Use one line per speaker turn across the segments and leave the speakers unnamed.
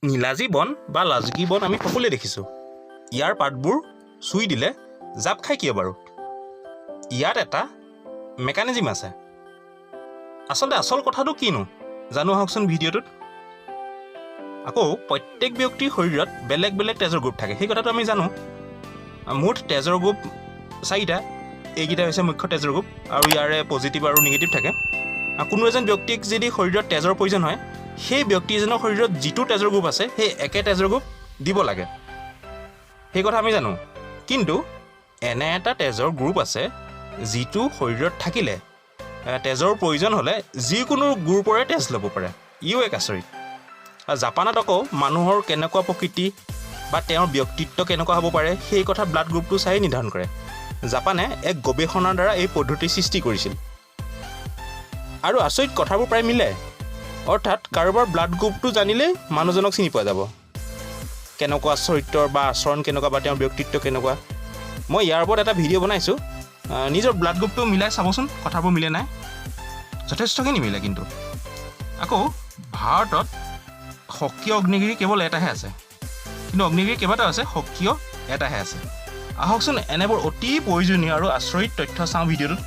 নিলাজী বন বা লাজুকী বন আমি সকলোৱে দেখিছোঁ। ইয়াৰ পাতবোৰ চুই দিলে জাপ খাই কিয় বাৰু? ইয়াত এটা মেকানিজিম আছে। আচলতে আচল কথাটো কিনো জানো আহকচোন ভিডিঅ'টোত। আকৌ প্ৰত্যেক ব্যক্তিৰ শৰীৰত বেলেগ বেলেগ তেজৰ গ্ৰুপ থাকে, সেই কথাটো আমি জানো। মুঠ তেজৰ গ্ৰুপ চাৰিটা, এইকেইটা হৈছে মুখ্য তেজৰ গ্ৰুপ আৰু ইয়াৰে পজিটিভ আৰু নিগেটিভ থাকে। কোনো এজন ব্যক্তিক যদি শৰীৰত তেজৰ প্ৰয়োজন হয়, সেই ব্যক্তিজনৰ শৰীৰত যিটো তেজৰ গ্ৰুপ আছে সেই একে তেজৰ গ্ৰুপ দিব লাগে, সেই কথা আমি জানো। কিন্তু এনে এটা তেজৰ গ্ৰুপ আছে যিটো শৰীৰত থাকিলে তেজৰ প্ৰয়োজন হ'লে যিকোনো গ্ৰুপৰে তেজ ল'ব পাৰে। ইও এক আচৰিত। আৰু জাপানত আকৌ মানুহৰ কেনেকুৱা প্ৰকৃতি বা তেওঁৰ ব্যক্তিত্ব কেনেকুৱা হ'ব পাৰে সেই কথা ব্লাড গ্ৰুপটো চাই নিৰ্ধাৰণ কৰে। জাপানে এক গৱেষণাৰ দ্বাৰা এই পদ্ধতিৰ সৃষ্টি কৰিছিল আৰু আচৰিত কথাবোৰ প্ৰায় মিলে। অৰ্থাৎ কাৰোবাৰ ব্লাড গ্ৰুপটো জানিলেই মানুহজনক চিনি পোৱা যাব, কেনেকুৱা চৰিত্ৰৰ বা আচৰণ কেনেকুৱা বা তেওঁৰ ব্যক্তিত্ব কেনেকুৱা। মই ইয়াৰ ওপৰত এটা ভিডিঅ' বনাইছোঁ। নিজৰ ব্লাড গ্ৰুপটো মিলাই চাবচোন কথাবোৰ মিলে নাই। যথেষ্টখিনি মিলে। কিন্তু আকৌ ভাৰতত সক্ৰিয় অগ্নিগিৰি কেৱল এটাহে আছে, কিন্তু অগ্নিগিৰি কেইবাটাও আছে, সক্ৰিয় এটাহে আছে। আহকচোন এনেবোৰ অতি প্ৰয়োজনীয় আৰু আচৰিত তথ্য চাওঁ ভিডিঅ'টোত।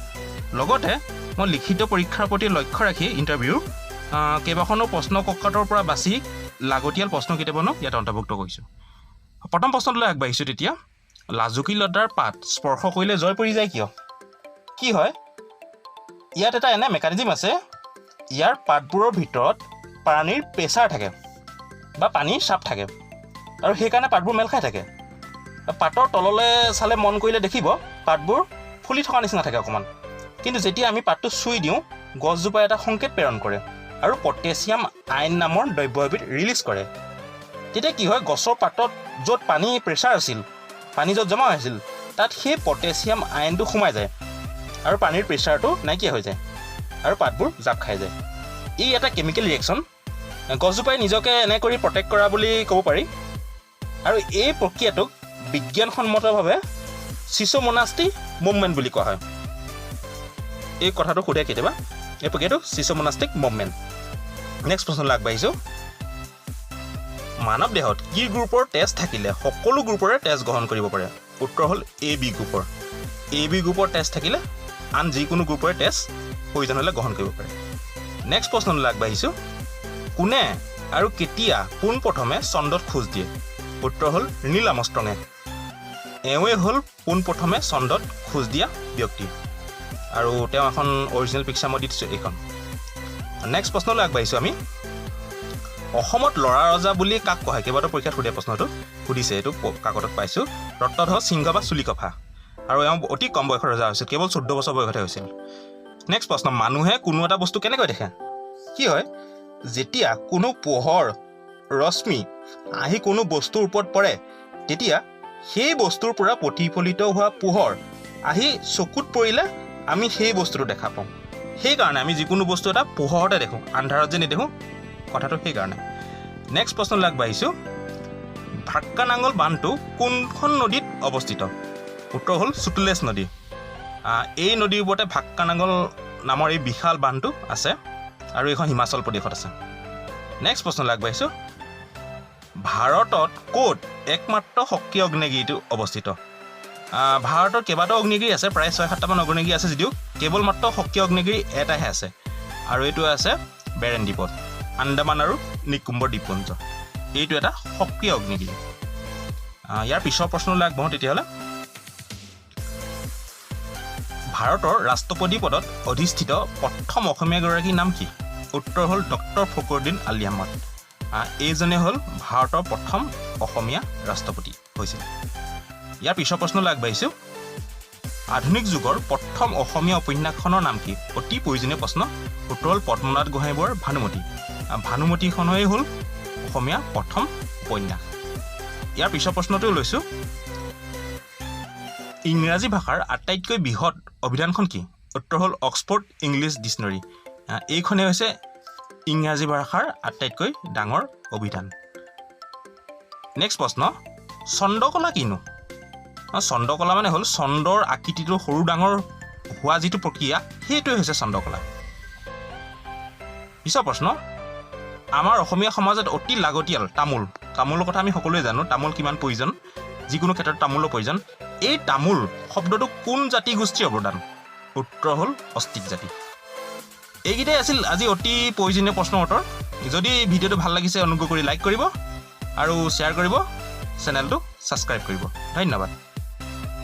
লগতে মই লিখিত পৰীক্ষাৰ প্ৰতি লক্ষ্য ৰাখি ইণ্টাৰভিউৰ কেইবাখনো প্ৰশ্ন কাকতৰ পৰা বাছি লাগতিয়াল প্ৰশ্ন কেইটামানো ইয়াত অন্তৰ্ভুক্ত কৰিছোঁ। প্ৰথম প্ৰশ্নটোলৈ আগবাঢ়িছোঁ তেতিয়া। লাজুকী লতাৰ পাত স্পৰ্শ কৰিলে জঁয় পৰি যায় কিয়? কি হয়, ইয়াত এটা এনে মেকানিজিম আছে, ইয়াৰ পাতবোৰৰ ভিতৰত পানীৰ প্ৰেছাৰ থাকে বা পানীৰ চাপ থাকে আৰু সেইকাৰণে পাতবোৰ মেল খাই থাকে। পাতৰ তললৈ চালে, মন কৰিলে দেখিব পাতবোৰ ফুলি থকা নিচিনা থাকে অকণমান। কিন্তু যেতিয়া আমি পাতটো চুই দিওঁ, গছজোপাই এটা সংকেত প্ৰেৰণ কৰে আৰু পটেছিয়াম আয়ন নামৰ দ্ৰব্য এবিধ ৰিলিজ কৰে। তেতিয়া কি হয়, গছৰ পাতত য'ত পানী প্ৰেছাৰ আছিল, পানী য'ত জমা হৈছিল, তাত সেই পটেছিয়াম আয়নটো সোমাই যায় আৰু পানীৰ প্ৰেছাৰটো নাইকিয়া হৈ যায় আৰু পাতবোৰ জাপ খাই যায়। ই এটা কেমিকেল ৰিয়েকশ্যন। গছজোপাই নিজকে এনে কৰি প্ৰটেক্ট কৰা বুলি ক'ব পাৰি আৰু এই প্ৰক্ৰিয়াটোক বিজ্ঞানসন্মতভাৱে চিছ'মনাষ্টিক মুভমেণ্ট বুলি কোৱা হয়। এই কথাটো সোধে কেতিয়াবা, এই প্ৰক্ৰিয়াটো চিছ'মনাষ্টিক মুভমেণ্ট। নেক্সট প্ৰশ্নলৈ আগবাঢ়িছোঁ। মানৱ দেহত কি গ্ৰুপৰ তেজ থাকিলে সকলো গ্ৰুপৰে তেজ গ্ৰহণ কৰিব পাৰে? উত্তৰ হ'ল এ বি গ্ৰুপৰ। এ বি গ্ৰুপৰ তেজ থাকিলে আন যিকোনো গ্ৰুপৰে তেজ প্ৰয়োজন হ'লে গ্ৰহণ কৰিব পাৰে। নেক্সট প্ৰশ্নলৈ আগবাঢ়িছোঁ। কোনে আৰু কেতিয়া পোনপ্ৰথমে চন্দ্ৰত খোজ দিয়ে? উত্তৰ হ'ল নীল আমষ্ট্ৰঙে। এওঁৱে হ'ল পোনপ্ৰথমে চন্দ্ৰত খোজ দিয়া ব্যক্তি আৰু তেওঁ এখন অৰিজিনেল পিকচাৰ মই দি দিছোঁ এইখন। নেক্সট প্ৰশ্নলৈ আগবাঢ়িছোঁ আমি। অসমত ল'ৰা ৰজা বুলি কাক কোৱা হয়? কেইবাটাও পৰীক্ষাত সোধে, প্ৰশ্নটো সুধিছে, এইটো কাকতত পাইছোঁ। ৰত্নধ্বজ সিংহ বা চুলিকফা। আৰু এওঁ অতি কম বয়সত ৰজা হৈছিল, কেৱল 14 বছৰ বয়সতে হৈছিল। নেক্সট প্ৰশ্ন, মানুহে কোনো এটা বস্তু কেনেকৈ দেখে? কি হয়, যেতিয়া কোনো পোহৰ ৰশ্মি আহি কোনো বস্তুৰ ওপৰত পৰে, তেতিয়া সেই বস্তুৰ পৰা প্ৰতিফলিত হোৱা পোহৰ আহি চকুত পৰিলে আমি সেই বস্তুটো দেখা পাওঁ। সেইকাৰণে আমি যিকোনো বস্তু এটা পোহৰতে দেখোঁ, আন্ধাৰত যে নেদেখোঁ, কথাটো সেইকাৰণে। নেক্সট প্ৰশ্নলৈ আগবাঢ়িছোঁ। ভাক্ৰা নাংগল বান্ধটো কোনখন নদীত অৱস্থিত? উত্তৰ হ'ল চুটলেজ নদী। এই নদীৰ ওপৰতে ভাক্ৰা নাংগল নামৰ এই বিশাল বান্ধটো আছে আৰু এইখন হিমাচল প্ৰদেশত আছে। নেক্সট প্ৰশ্নলৈ আগবাঢ়িছোঁ। ভাৰতত ক'ত একমাত্ৰ সক্ৰিয় অগ্নেয়গিৰিটো অৱস্থিত? ভাৰতত কেইবাটাও অগ্নিগিৰি আছে, প্ৰায় 6-7টামান অগ্নিগিৰি আছে যদিও কেৱল মাত্ৰ সক্ৰিয় অগ্নিগিৰি এটাহে আছে আৰু এইটো আছে বেৰেন দ্বীপত, আন্দামান আৰু নিকোবৰ দ্বীপপুঞ্জ। এইটো এটা সক্ৰিয় অগ্নিগিৰি। ইয়াৰ পিছৰ প্ৰশ্নলৈ আগবাঢ়োঁ তেতিয়াহ'লে। ভাৰতৰ ৰাষ্ট্ৰপতি পদত অধিষ্ঠিত প্ৰথম অসমীয়াগৰাকীৰ নাম কি? উত্তৰ হ'ল ডক্টৰ ফখৰুদ্দিন আলি আহমদ। এইজনে হ'ল ভাৰতৰ প্ৰথম অসমীয়া ৰাষ্ট্ৰপতি হৈছিল। ইয়াৰ পিছৰ প্ৰশ্নলৈ আগবাঢ়িছোঁ। আধুনিক যুগৰ প্ৰথম অসমীয়া উপন্যাসখনৰ নাম কি? অতি প্ৰয়োজনীয় প্ৰশ্ন। উত্তৰ হ'ল পদ্মনাথ গোহাঁই বৰুৱাৰ ভানুমতী। ভানুমতীখনেই হ'ল অসমীয়া প্ৰথম উপন্যাস। ইয়াৰ পিছৰ প্ৰশ্নটো লৈছোঁ। ইংৰাজী ভাষাৰ আটাইতকৈ বৃহৎ অভিধানখন কি? উত্তৰ হ'ল অক্সফৰ্ড ইংলিছ ডিক্সনেৰী। এইখনেই হৈছে ইংৰাজী ভাষাৰ আটাইতকৈ ডাঙৰ অভিধান। নেক্সট প্ৰশ্ন, চন্দ্ৰকলা কিনো? চন্দ্ৰকলা মানে হ'ল চন্দ্ৰৰ আকৃতিটো সৰু ডাঙৰ হোৱা যিটো প্ৰক্ৰিয়া, সেইটোৱে হৈছে চন্দ্ৰকলা। পিছৰ প্ৰশ্ন, আমাৰ অসমীয়া সমাজত অতি লাগতিয়াল তামোল। তামোলৰ কথা আমি সকলোৱে জানো, তামোল কিমান প্ৰয়োজন, যিকোনো ক্ষেত্ৰত তামোলৰ প্ৰয়োজন। এই তামোল শব্দটো কোন জাতি গোষ্ঠীৰ অৱদান? উত্তৰ হ'ল অষ্টিক জাতি। এইকেইটাই আছিল আজি অতি প্ৰয়োজনীয় প্ৰশ্নৰ উত্তৰ। যদি ভিডিঅ'টো ভাল লাগিছে, অনুগ্ৰহ কৰি লাইক কৰিব আৰু শ্বেয়াৰ কৰিব, চেনেলটো ছাবস্ক্ৰাইব কৰিব। ধন্যবাদ।